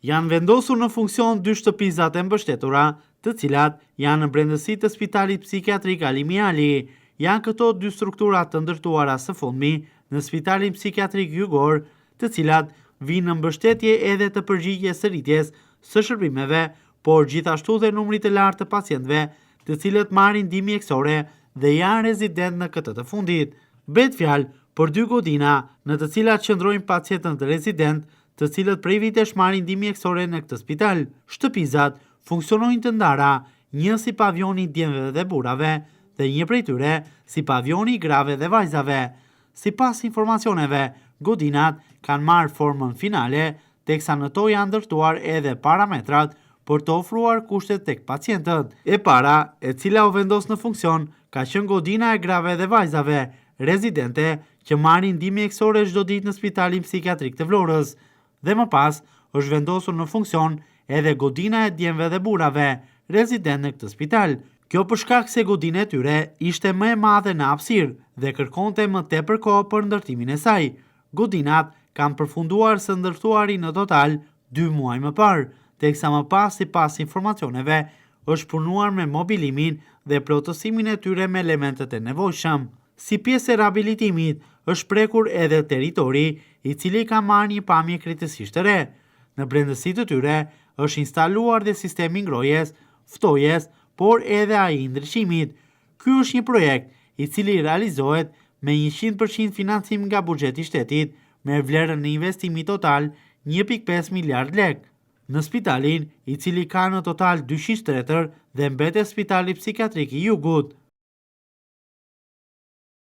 Janë vendosur në funksion dy shtëpizat e mbështetura, të cilat janë në brendësi të spitalit psikiatrik Ali Mihali. Janë këto dy struktura të ndërtuara së fundmi në spitalin psikiatrik jugor, të cilat vijnë në mbështetje edhe të përgjigjes së rritjes së shërbimeve, por gjithashtu dhe numrit të lartë të pacientëve, të cilët marrin ndihmë mjekësore dhe janë rezident në këtë të fundit. Bëhet fjalë për dy godina në të cilat qëndrojnë pacientët rezident, të cilët prej vitesh marrin ndihmë mjekësore në këtë spital. Shtëpizat funksionojnë të ndara, një si pavioni i djemve dhe burrave dhe një prej tyre si pavioni i grave dhe vajzave. Sipas informacioneve, godinat kanë marrë formën finale, teksa në to janë ndërtuar edhe parametrat për të ofruar kushtet tek pacientët. E para, e cila u vendos në funksion, ka qenë godina e grave dhe vajzave, rezidente, që marrin ndihmë mjekësore çdo ditë në spitalin psikiatrik të Vlorës. Dhe më pas është vendosur në funksion edhe godina e djemve dhe burrave, rezident në këtë spital. Kjo për shkak se godina e tyre ishte më e madhe në hapësirë dhe kërkonte më tepër kohë për ndërtimin e saj. Godinat kanë përfunduar së ndërtuari në total dy muaj më parë, teksa më pas sipas informacioneve është punuar me mobilimin dhe plotësimin e tyre me elementët e nevojshëm. Si pjesë e rehabilitimit është prekur edhe territori, i cili ka marrë një pamje krejtësisht të re. Në brendësi të tyre është instaluar dhe sistemi i ngrohjes, ftohjes, por edhe ai i ndriçimit. Ky është një projekt i cili realizohet me 100% financim nga buxheti i shtetit, me vlerën e investimit total 1.5 miliard lekë. Në spitalin, i cili ka në total 200 shtretër dhe mbetet spitali psikiatrik i Jugut.